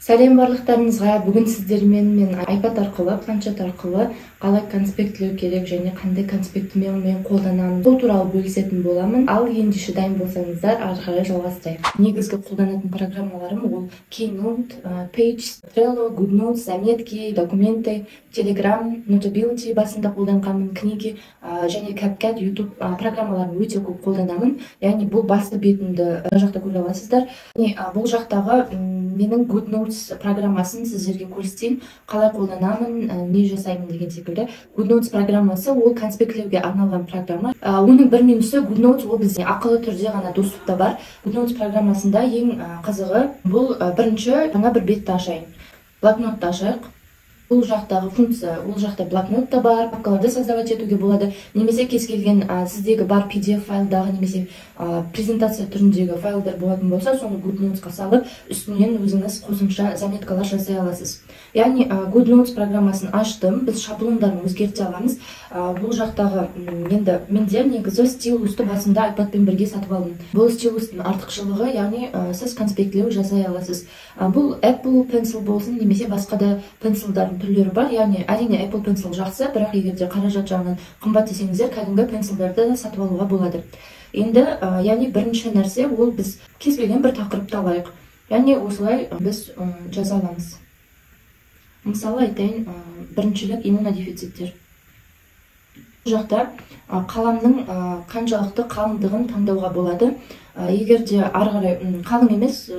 Сәлем барлықтарыңызға. Бүгін сіздермен мен iPad арқылы, планшет арқылы қалай конспектлеу керек және қандай конспектімен мен қолданамын, бұл туралы бөлісетін боламын. Ал ендеше дайын болсаңыздар, ары қарай жалғастырайық. Негізгі қолданатын программаларым ол Keynote, Pages, Trello, GoodNotes, заметки, документы, Telegram, Notability басында қолданғанмын, книги және CapCut, YouTube программаларын өте көп қолданамын. Яғни бұл басты бетімді мына жақта көре аласыздар. Бұл жақтағы менің GoodNotes программасын сіздерге көрсетейін, қалай қолданамын, не жасаймын деген секілді. GoodNotes программасы ол конспектлеуге арналған программа. Оның бір минусы, GoodNotes ол бізде ақылы түрде ғана доступта бар. GoodNotes программасында ең қызығы бұл, бірінші жаңа бір бетті ашайын. Блокнотты ашайық. Бұл жақтағы функция, ол жақта блокнот та бар, папкаларды создавать етуге болады, немесе кез келген сіздегі бар PDF файлдағы немесе презентация түріндегі файлдар болатын болса, соны GoodNotes-қа салып, үстінен өзіңіз қосымша заметкалар жасай аласыз. Яғни GoodNotes программасын аштым, біз шаблондарын өзгерте аламыз. Бұл жақтағы енді менде негізі стилусты басында iPad-пен бірге сатып алдым. Бұл стилустың артықшылығы, яғни сіз конспектлеу жасай аласыз. Бұл Apple Pencil болсын, немесе басқа да пенсилдардың түрлері бар. Яғни әрине Apple Pencil жақсы, бірақ егер де қаражат жағынан қымбат десеңіздер, кәдімгі пенсилдерді де сатып алуға болады. Енді яғни бірінші нәрсе ол біз кез келген бір тақырыпты алайық. Яғни осылай біз жаза аламыз. Мысалы айтайын, біріншілік иммунодефициттер. Бұл жақта қаламның қаншалықты қалыңдығын таңдауға болады. Егер де ары қарай қалың емес,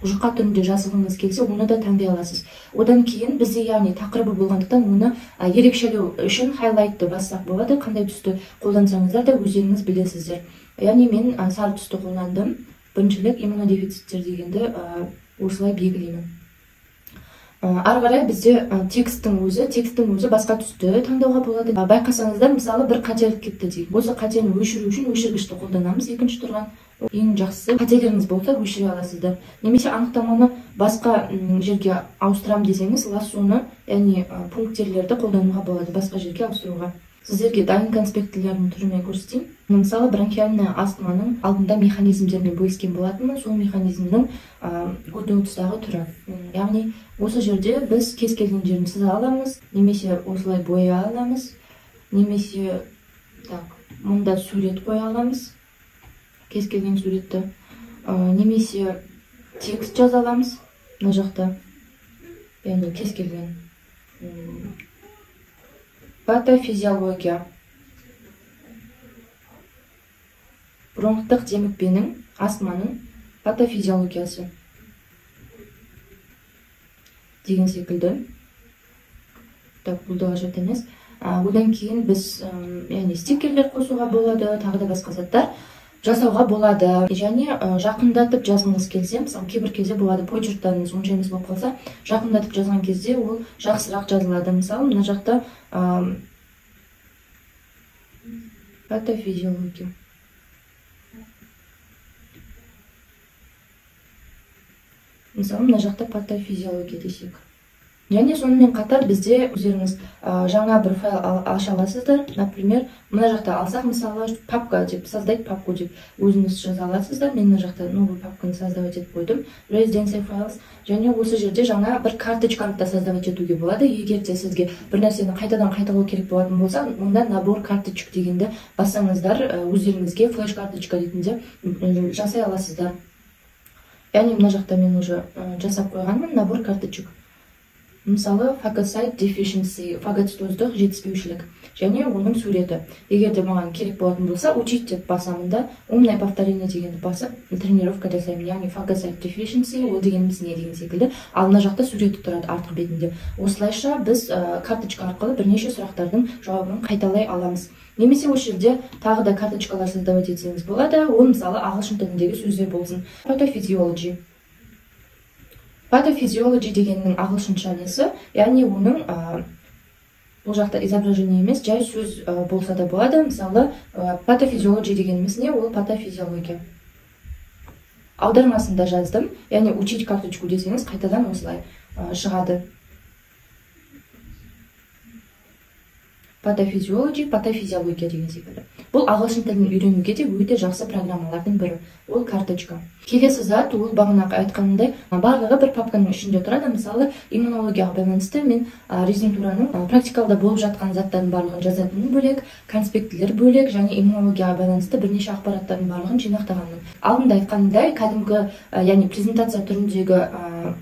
жұқа түрінде жазғыңыз келсе, оны да таңдай аласыз. Одан кейін бізде яғни тақырыбы болғандықтан оны ерекшелеу үшін хайлайтты бассақ болады. Қандай түсті қолдансаңыздар да өздеріңіз білесіздер. Яғни мен сары түсті қолдандым. Біріншілік иммунодефициттер дегенді осылай белгілеймін. Ары қарай бізде тексттің өзі басқа түсті таңдауға болады. Байқасаңыздар, мысалы бір қателік кетті дейік. Осы қатені өшіру үшін өшіргішті қолданамыз, екінші тұрған. Ең жақсысы, қателеріңіз болса өшіре аласыздар. Немесе анықтаманы басқа жерге ауыстырам десеңіз, лассоны, яғни пунктирлерді қолдануға болады, басқа жерге ауыстыруға. Сіздерге дайын конспектілердің түрімен көрсетейін. Мысалы, бронхиальная астманың алдында механизмдермен бөліскен болатынмын. Сол механизмнің GoodNotes-тағы түрі. Яғни осы жерде біз кез келген жерін сыза аламыз, немесе осылай бояй аламыз, немесе так, мұнда сурет қоя аламыз, кез келген суретті, немесе текст жаза аламыз мына жақта, яғни кез келген патофизиология, бронхтық демікпенің, астманың патофизиологиясы деген секілді. Так, бұл да қажет емес. Одан кейін біз яғни стикерлер қосуға болады, тағы да басқа заттар жасауға болады. Және жақындатып жазғыңыз келсе, мысалы кейбір кезде болады, почерктарыңыз онша емес болып қалса, жақындатып жазған кезде ол жақсырақ жазылады. Мысалы, мына жақта патофизиология. Мысалы, мына жақта патофизиология десек. Және сонымен қатар бізде өздеріңіз жаңа бір файл аша аласыздар. Например, мына жақта алсақ, мысалы, папка деп, создать папку деп өзіңіз жаза аласыздар. Мен мына жақта новый папканы создавать етіп қойдым. Residency files. Және осы жерде жаңа бір карточканы да создавать етуге болады. Егер де сізге бір нәрсені қайтадан қайталау керек болатын болса, онда набор карточек дегенді бассаңыздар, өздеріңізге флеш карточка ретінде жасай аласыздар. Яғни мына жақта мен уже жасап қойғанмын набор карточек. Мысалы, phagocyte deficiency, фагоцитоздық жетіспеушілік және оның суреті. Егер де маған керек болатын болса, учить деп басамын да, умное повторение дегенді басып, тренировка жасаймын. Яғни phagocyte deficiency, ол дегеніміз не деген секілді. Ал мына жақта суреті тұрады артқы бетінде. Осылайша біз карточка арқылы бірнеше сұрақтардың жауабын қайталай аламыз. Немесе осы жерде тағы да карточкалар создавать етсеңіз болады. Ол мысалы ағылшын тіліндегі сөздер болсын. Pathophysiology. Pathophysiology дегеннің ағылшынша несі, яғни оның бұл жақта изображение емес, жай сөз болса да болады. Мысалы, pathophysiology дегеніміз не? Ол патофизиология. Аудармасында жаздым, яғни учить карточку десеңіз, қайтадан осылай шығады. Патофизиология, патофизиология деген секілді. Бұл ағылшын тілін үйренуге де өте жақсы программалардың бірі. Ол карточка. Келесі зат, ол бағанағы айтқанымдай, барлығы бір папканың ішінде тұрады. Мысалы, иммунологияға байланысты мен резидентураның практикалда болып жатқан заттардың барлығын жазатыным бөлек, конспектілер бөлек және иммунологияға байланысты бірнеше ақпараттардың барлығын жинақтағанмын. Алдында айтқанымдай, кәдімгі, яғни презентация түріндегі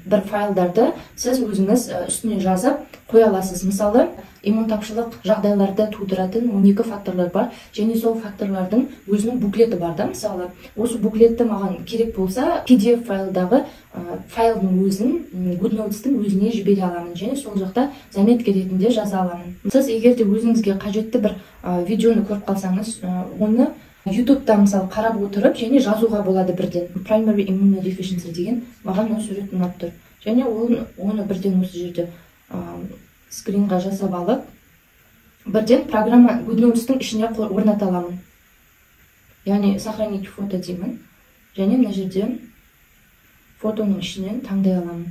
бір файлдарды сіз өзіңіз үстіне жазып қоя аласыз. Мысалы, иммунтапшылық жағдайларды тудыратын 12 факторлар бар және сол факторлардың өзінің буклеті бар да. Мысалы, осы буклетті маған керек болса, PDF файлдағы файлдың өзін GoodNotes-тің өзіне жібере аламын және сол жақта заметка ретінде жаза аламын. Сіз егер де өзіңізге қажетті бір видеоны көріп қалсаңыз, оны YouTube'та, мысалы, қарап отырып және жазуға болады бірден. Primary immunodeficiency деген маған осы сурет ұнап тұр және оны бірден осы жерде скринға жасап алып, бірден программа GoodNotes-тің ішіне орната аламын. Яғни «Сохранить фото» деймін және мына жерде фотоның ішінен таңдай аламын,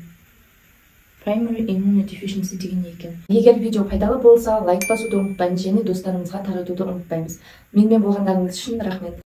primary immunodeficiency деген не екен. Егер видео пайдалы болса, лайк басуды ұмытпаймыз және достарыңызға таратуды ұмытпаймыз. Менімен болғандарыңыз үшін рахмет.